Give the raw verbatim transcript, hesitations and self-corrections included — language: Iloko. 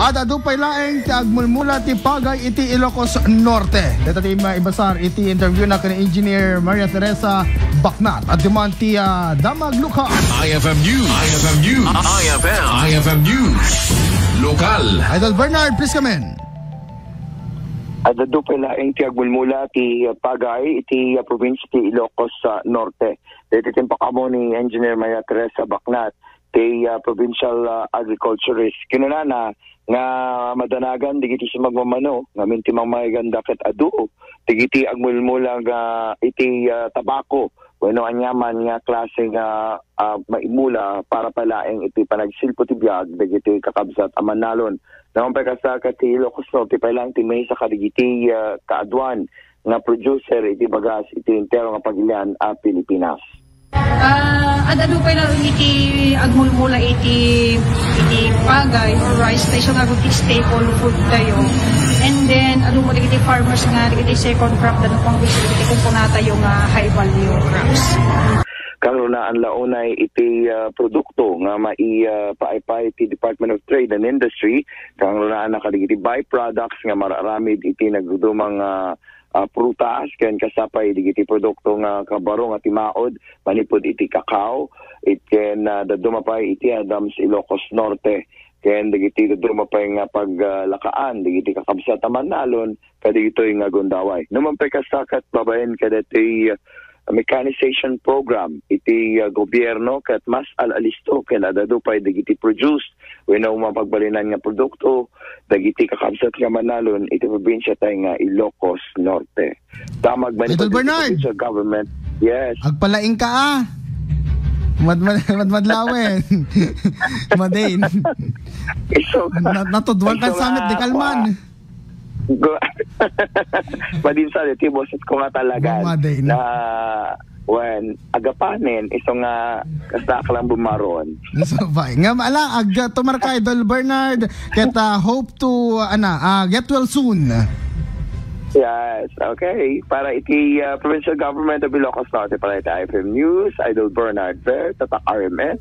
Ad-adu pay laeng ti agmulmula ti pagay iti Ilocos Norte. Deta ti maibasar iti interview na ken Engineer Maria Teresa Bacnat. Adda man ti, ah, Damag Lokal. I F M News. I F M News. I F M. I F M News. Lokal. Idol Bernard, please come in. Ad-adu pay laeng ti agmulmula ti, ah, pagay iti, ah, probinsya ti Ilocos, ah, Norte. Deti timpakamo ni Engineer Maria Teresa Bacnat, ti, ah, provincial, ah, agriculturist. Kinunana nga madanagan digiti sumagmamano ngamin ti mangmaganda ket adu digiti agmulmula nga iti, ah, tabako wenno aniaman nga klase nga, ah, maimula para pay laeng iti panagsilpo ti biag dagiti kakabsat a mannalon. Naman pay kasta ket ti Ilocos Norte pay laeng ti maysa kadigiti, ah, kaaduan nga producer iti bagas iti entero nga pagilian a Pilipinas. Ah, ad-adu pay laeng iti agmulmula iti, iti pagay or rice station nga iti staple food tayo. And then, adu mo dagiti farmers nga dagiti second crop da no pang gusto dagiti kumkunatayo nga high value crops. Kangrunaan la unay iti, ah, produkto nga mai, ah, paaypay ti Department of Trade and Industry, kangrunaan na kadigiti byproducts nga mararamid iti nagdudumang, ah, ah, prutas ken kasta pay dagiti produkto nga kabaro nga timaod manipud iti kakao, it ken, ah, dadduma pay iti Adams Ilocos Norte, ken dagiti dadduma pay nga paglakaan dagiti kakabsat a mannalon kadagitoy nga gundaway. Numan pay kasta ket babaen kadagitoy, ah, mechanization program iti, ah, gobierno ket mas al-alisto ken ad-adu pay dagiti produce wenno mapagbalinan nga produkto dagiti kakabsat nga mannalon iti probinsya tay nga Ilocos Norte. Damag manipud Idol iti Bernard! Provincial government. Yes. Agpalaing ka, ah. Mad-, mad-, mad-, madlawen. Madin. Iso. Na-, natudwan ka iso sa nga, summit, di kalman. Go-, Madin sa, iti boses ko nga talaga Bumadi na. Na, wen, agapanen, iso nga, kasta ka lang bumaron. So, fine. Nga, ala, ag-, tumar ka, Idol Bernard, ket, ah, hope to, ah, ana, ah, get well soon. Yes, okay. Para iti, ah, Provincial Government of Ilocos Norte, para iti I F M News, Idol Bernard Ver, Tatak R M N.